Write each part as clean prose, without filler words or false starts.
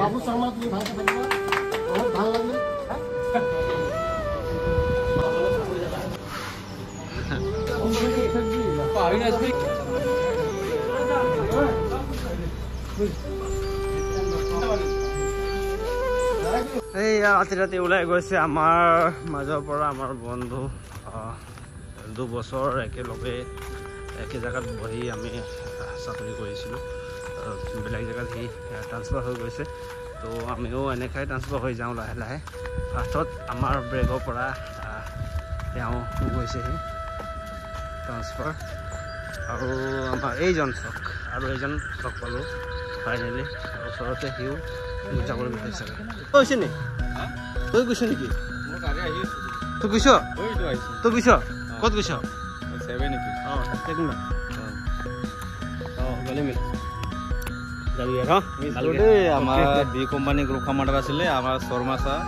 বাবু শৰ্মা, তুমি ভালকে থাকিবা, বহুত ভাল লাগিল। এইয়া ৰাতি ৰাতি ওলাই গৈছে আমাৰ মাজৰ পৰা আমাৰ বন্ধু। 2 বছৰ একেলগে একে জেগাত বহি আমি চাকৰি কৰিছিলোঁ। বেলেগ জেগাত সি ট্ৰান্সফাৰ হৈ গৈছে। তো আমিও এনেকাই ট্ৰান্সফাৰ হৈ যাওঁ লাহে লাহে। ফাৰ্ষ্টত আমাৰ ব্ৰেকৰ পৰা তেওঁ গৈছেহি ট্ৰান্সফাৰ। আৰু আমাৰ এইজন চাওক, আৰু এইজন লগ পালোঁ ফাইনেলি ওচৰতে। সিও যাবলৈ বিচাৰিছে। হৈছে নি? তই গৈছ নেকি? তই গৈছ? তই গৈছ? ক'ত গৈছ? অঁ, অঁ, গ'লে মিল যাবি আৰু। দেই, আমাৰ বি কোম্পানী গ্ৰুপ কমাণ্ডাৰ আছিলে আমাৰ শৰ্মা ছাৰ।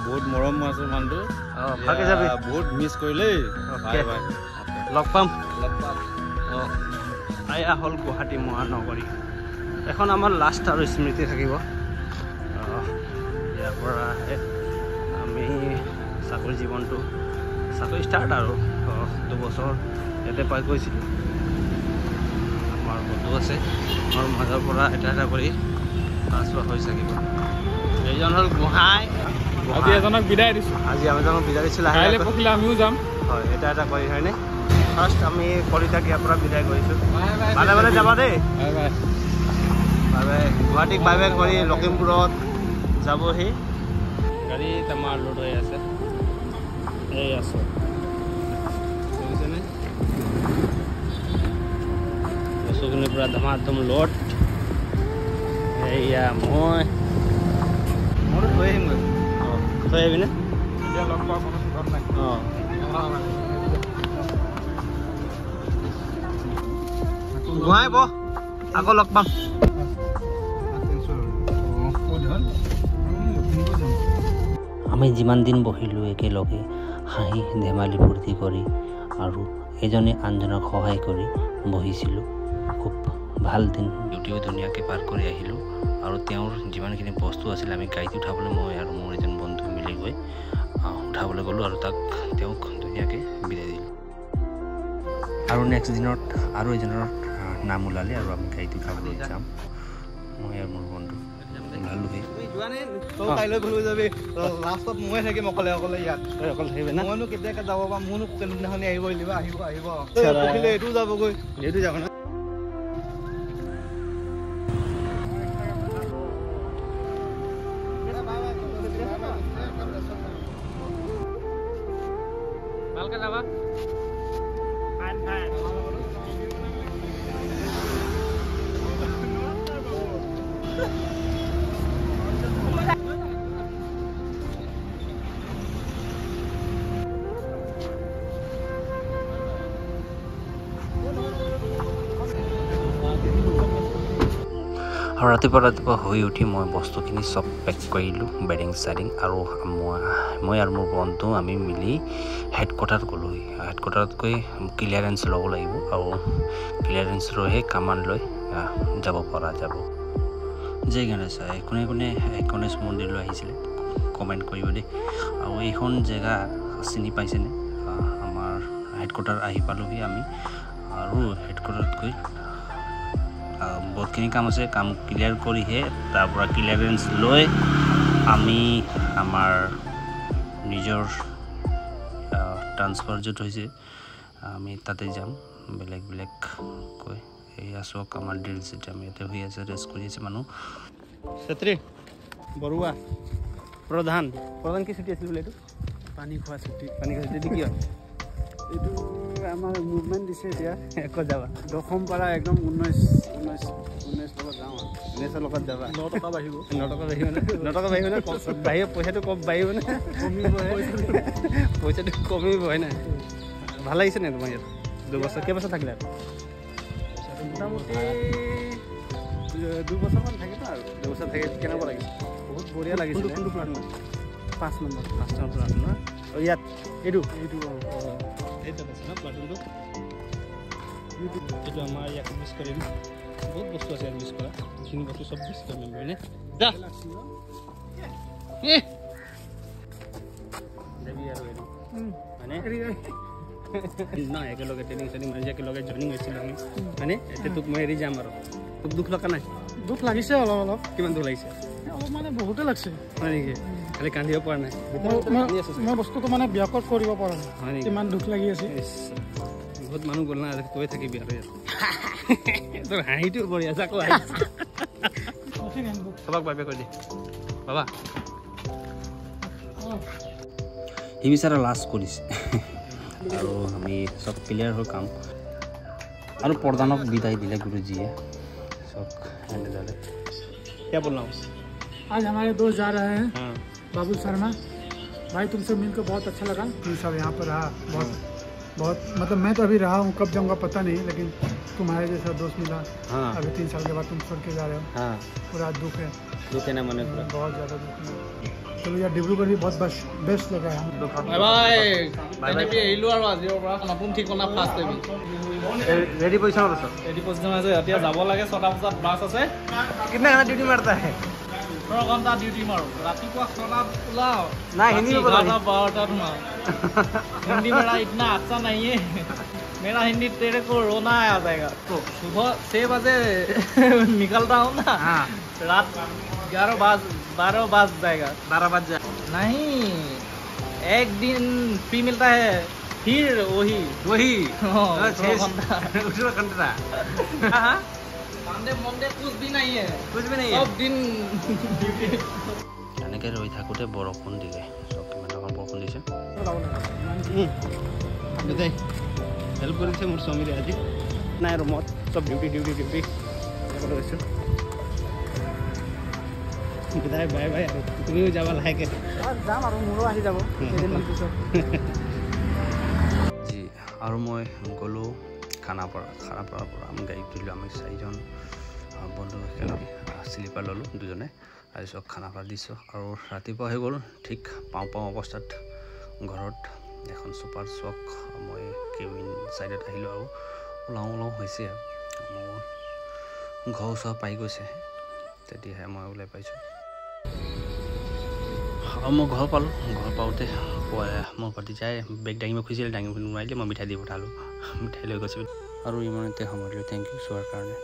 বহুত মৰম আছে মানুহটো। ভালকে যাবি। বহুত মিছ কৰিলেই। Bye bye. লগ পাম। লগ পাম। অঁ, এয়া হ'ল গুৱাহাটী মহানগৰী। এখন আমাৰ লাষ্ট আৰু স্মৃতি থাকিব। ইয়াৰ পৰা আমি চাকৰি জীৱনটো, চাকৰি ষ্টাৰ্ট আৰু 2 বছৰ ইয়াতে পাই গৈছিলোঁ। আমাৰ বন্ধু আছে, আমাৰ মাজৰ পৰা এটা এটা কৰি ট্ৰান্সফাৰ হৈ থাকিব। এইজন হ'ল গোহাঁই। আজি এজনক বিদায় দিছোঁ। আজি আমি এজনক বিদায় দিছোঁ লাহে। কাইলৈ পৰহিলে আমিও যাম। হয়, এটা এটা কৰি, হয়নে? ফাৰ্ষ্ট আমি কলিতাক ইয়াৰ পৰা বিদায় কৰিছোঁ। ভালে ভালে যাবা দেই। Bye bye. Bye bye. গুৱাহাটীক বাই বাই কৰি লখিমপুৰত যাবহি। গাড়ীত আমাৰ লোড হৈ আছে। এই আছোঁ, দেখিছেনে? বস্তুখিনি পূৰা ধমাধম লোড। এইয়া মই মোৰতো থৈ আহিমগৈ। অঁ, থৈ আহিবিনে? এতিয়া লগ পোৱা কোনো ঠিকত নাই। অঁ, গোহাঁই বহ, আকৌ লগ পাম। আমি যিমান দিন বহিলোঁ একেলগে হাঁহি ধেমালি ফূৰ্তি কৰি আৰু এজনে আনজনক সহায় কৰি বহিছিলোঁ, খুব ভাল দিন। ডিউটিও ধুনীয়াকৈ পাৰ কৰি আহিলোঁ আৰু তেওঁৰ যিমানখিনি বস্তু আছিলে আমি গাড়ীত উঠাবলৈ মই আৰু মোৰ এজন বন্ধু মিলি গৈ উঠাবলৈ গ'লোঁ আৰু তাক তেওঁক ধুনীয়াকৈ বিদায় দিলোঁ। আৰু নেক্সট দিনত আৰু এজনৰ নাম ওলালে আৰু আমি গাড়ীত উঠাবলৈ যাম। মই আৰু মোৰ বন্ধু ওলালোহি। তই কাইলৈ ঘূৰি যাবি, লাষ্টত ময়ে থাকিম অকলে অকলে ইয়াত। তই অকলে থাকিবি না? মইনো কেতিয়াকে যাব পাম? মোৰনো কোনদিনাখনি আহিব আহিব আহিব আহিব। পৰহিলে এইটোও যাবগৈ। এইটো যাব না? ভালকে যাবা। Fine fine. আৰু ৰাতিপুৱা ৰাতিপুৱা শুই উঠি মই বস্তুখিনি চব পেক কৰিলোঁ, বেডিং চেডিং, আৰু মই আৰু মোৰ বন্ধু আমি মিলি হেডকোৱাৰ্টাৰত গ'লোহি। হেডকোৱাৰ্টাৰত গৈ ক্লিয়াৰেঞ্চ ল'ব লাগিব আৰু ক্লিয়াৰেঞ্চ লৈহে কামান লৈ যাব পৰা যাব। জয় গণেশ। কোনে কোনে গণেশ মন্দিৰলৈ আহিছিলে কমেণ্ট কৰিব দেই। আৰু এইখন জেগা চিনি পাইছেনে? আমাৰ হেডকোৱাৰ্টাৰ আহি পালোহি আমি আৰু হেডকোৱাৰ্টাৰত গৈ বহুতখিনি কাম আছে। কাম ক্লিয়াৰ কৰিহে তাৰ পৰা ক্লিয়াৰেঞ্চ লৈ আমি আমাৰ নিজৰ ট্ৰান্সফাৰ য'ত হৈছে আমি তাতে যাম বেলেগ বেলেগকৈ। এয়া চাওক, আমাৰ ড্ৰিল চিট, আমি ইয়াতে শুই আছে, ৰেষ্ট কৰি আছে মানুহ। চেত্ৰী, বৰুৱা, প্ৰধান, প্ৰধান কি ছুটি আছিল বোলে এইটো? পানী খোৱা ছুটি। পানী খোৱা ছুটি। কি হয় এইটো? আমাৰ মুভমেণ্ট দিছে এতিয়া। ক'ত যাবা? দশম পাৰা একদম 19 19 19 লগত যাওঁ আৰু। 19ৰ লগত যাবা? 9 টকা বাঢ়িব। 9 টকা বাঢ়িব নে? 9 টকা বাঢ়িব নে? বাঢ়িব, পইচাটো কম বাঢ়িব নে? কমিবহে। পইচাটো কমিব, হয় নাই? ভাল লাগিছে নে তোমাৰ ইয়াত 2 বছৰ? কেইবছৰ থাকিলে? মোটামুটি 2 বছৰমান থাকিলো আৰু। 2 বছৰ থাকি কেনেকুৱা লাগিছে? বহুত বঢ়িয়া লাগিছিলে। কোনটো প্লাটুন? 5 নম্বৰ। 5 নম্বৰ প্লাটুন ন? অঁ, ইয়াত এইটো? এইটো, অঁ। এইটোত আছে ন প্লাটুনটো? এইটো আমাৰ ইয়াক মিছ কৰিম। বহুত বস্তু আছে ইয়াত মিছ কৰা। এইখিনি বস্তু চব মিছ কৰিম আমি, হয়নে? যা এ যাবি আৰু এইটো হয়নে ন? একেলগে ট্ৰেইনিং চেইনিং মাৰিছে, একেলগে জইনিং হৈছিলোঁ আমি, হয়নে? এতিয়া তোক মই এৰি যাম আৰু তোক দুখ লগা নাই? দুখ লাগিছে অলপ অলপ। কিমান দুখ লাগিছে? অলপ মানে বহুতে লাগছে। হয় নেকি? খালি কান্দিব পৰা নাই। মই বস্তুটো মানে ব্যাকত কৰিব পৰা নাই। হয় নেকি? ইমান দুখ লাগি আছে। ইছ, বহুত মানুহ গ'ল না, আজি তই থাকিবি আৰু ইয়াত। তোৰ হাঁহিটো বঢ়িয়া আছে, আকৌ আহিছে। চবক বাই বাই কৈ দে বাবা। সি বিচাৰা লাজ কৰিছে আৰু আমি চব ক্লিয়াৰ হ'ল কাম আৰু প্ৰধানক বিদায় দিলে গুৰুজীয়ে চব এনেদৰে। क्या बोलना हूँ? आज हमारे दोस्त जा रहे हैं। हाँ। बाबू शर्मा भाई, तुमसे मिलकर बहुत अच्छा लगा। तू सब यहाँ पर रहा, बहुत बहुत, मतलब मैं तो अभी रहा हूँ, कब जाऊँगा पता नहीं, लेकिन तुम्हारे जैसा दोस्त मिला। अभी 3 साल के बाद तुम छोड़ के जा रहे हो। पूरा दुख है। दुख है ना मने पूरा? बहुत ज़्यादा दुख है। चलो यार, डिब्रूगढ़ भी बहुत बेस्ट बेस्ट लगा है। Bye bye. তেনেকে এৰিলো আৰু আজিৰ পৰা নতুন ঠিকনা ফাৰ্ষ্ট এবি। रेडी पोजीशन আছে। ৰেডি পজিশ্যন আছে। এতিয়া যাব লাগে, 6টা বজাত বাছ আছে। कितना घंटा ड्यूटी मारता है? 18 ঘণ্টা ডিউটি মাৰো। ৰাতিপুৱা 6টাত ওলাওঁ, ना, हिंदी में बोलो। 11 12টাত সোমাওঁ। हिंदी मेरा इतना अच्छा नहीं है। मेरा हिंदी तेरे को रोना आ जाएगा। तो सुबह 6 बजे निकलता हूँ ना, रात 11 बज 12 बज जाएगा। 12 बज जाए? नहीं, एक दिन फ्री मिलता है, फिर वही। वही। हाँ, छः 18 घंटा। 18 घंटा। हाँ, संडे मंडे कुछ भी नहीं है। कुछ भी नहीं है। सब दिन ड्यूटी। এনেকৈ ৰৈ থাকোঁতে বৰষুণ দিলে। চব কিমান ডাঙৰ বৰষুণ দিছে। দেই, হেল্প কৰিছে মোৰ স্বামীৰে। আজি নাই ৰুমত, চব ডিউটি ডিউটি ডিউটি গৈছোঁ। বিদায়, বাই বাই। আৰু তুমিও যাবা লাহেকৈ। যাম আৰু, মোৰো আহি যাব কেইদিনমান পিছত। জি, আৰু মই গ'লোঁ খানাপাৰা। খানাপাৰাৰ পৰা আমি গাড়ীত উঠিলোঁ। আমি চাৰিজন বন্ধু একেলগে শ্লিপাৰ ল'লোঁ দুজনে। তাৰপিছত খানাপাৰা দিছোঁ আৰু ৰাতিপুৱা হৈ গ'ল। ঠিক পাওঁ পাওঁ অৱস্থাত ঘৰত এখন ছুপাৰ চক মই কেবিন ছাইডত আহিলোঁ আৰু ওলাওঁ ওলাওঁ হৈছে আৰু মোৰ ঘৰ ওচৰ পাই গৈছে, তেতিয়াহে মই ওলাই পাইছোঁ আৰু মই ঘৰ পালোঁ। ঘৰ পাওঁতে মোৰ ভতিজাই বেগ দাঙিব খুজিছিলে, দাঙিব নোৱাৰিলে। মই মিঠাই দি পঠালোঁ, মিঠাই লৈ গৈছোঁ আৰু ইমানতে সামৰিলোঁ। Thank U চোৱাৰ কাৰণে।